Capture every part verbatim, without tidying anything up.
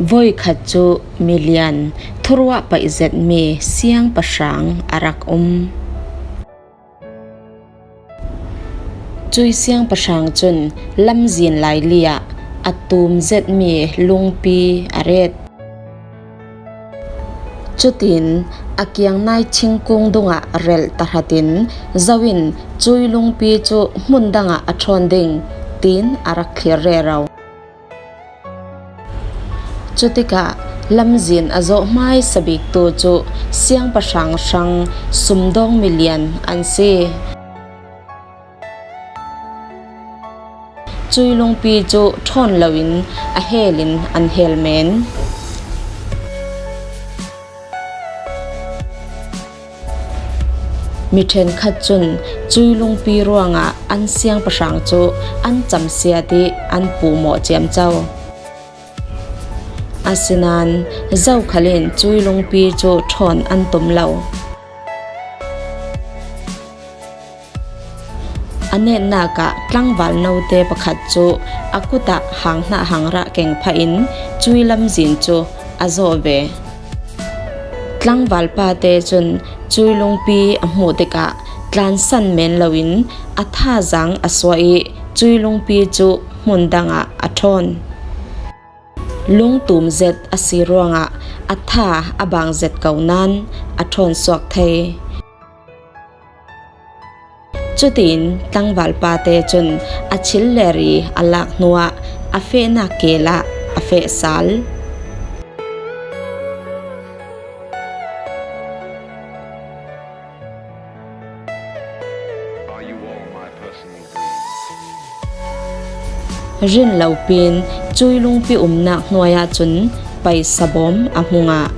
Voi khat cu milian thuruah paih zetmi siangpahrang a rak um. Cui siangpahrang cun lamzin laili ah a tum zetmi lungpi a ret. Cutin a kiangnai thingkung dungah relh tahratin zo in cui lungpi cu hmun dangah a ṭhawn ding, tiin a rak thlir rero. Cutikah lamzin a zawh hmaisa biktu cu siangpahrang hrang sumdawng milian an si. Cui lungpi cu ṭhawn loin a helin an hel men. Mi ṭhenkhat cun cui lungpi ruangah an siangpahrang cu an camsiat i an puhmawh ciamco. Asinain zokhal in cui lungpi cu ṭhawn an tum lo. A netnak ah tlangval note pakhat cu a kut ah hang hnah hang rah keng phah in cui lamzin cu a zawh ve. Tlangval pate cun cui lungpi a hmuh tikah tlansan men loin a thazaang a suah i cui lungpi cu hmun dangah a ṭhawn. Lungtum zet a si ruangah a tha a bang zet ko nain a ṭhawn suak thei. Cutin tlangval pate cun a thil ler i a lak hnuah a fehnak kel ah a feh sal. Rin lopin cui lungpi umnak hnuai ahcun paisa bawm a hmu ngah.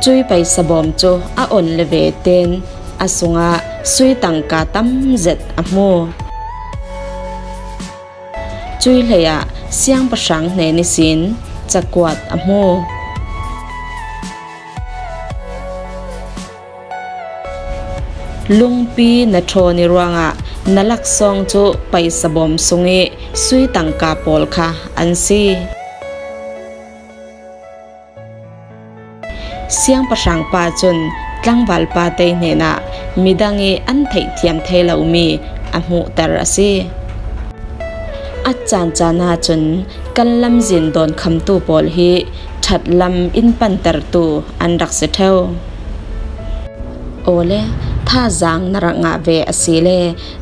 Cui paisa bawm cu a on le ve tein a sungah sui tangka tam zet a hmu. Cui hlei ah siangpahrang hnen ihsin cakuat a hmu. Lungpi na ṭhawn i ruangah na laksawng cu paisa bawm sung i sui tangka pawl kha an si. Siangpahrang pa cun tlangval pate hnenah midang i an theihthiam thei lomi a hmuhter a si. A caan caan ahcun kan lamzin dawnkhamtu pawl hi ṭhatlam in pantertu an rak si ṭheu. Awle, thazaang na rak ngah ve a si le,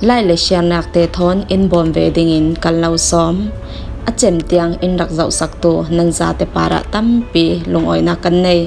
lai le siarnak te thawn in bawm ve dingin kan lo sawm. A cem tiang in rak zohsaktu nan zate parah tampi lungawinak kan nei.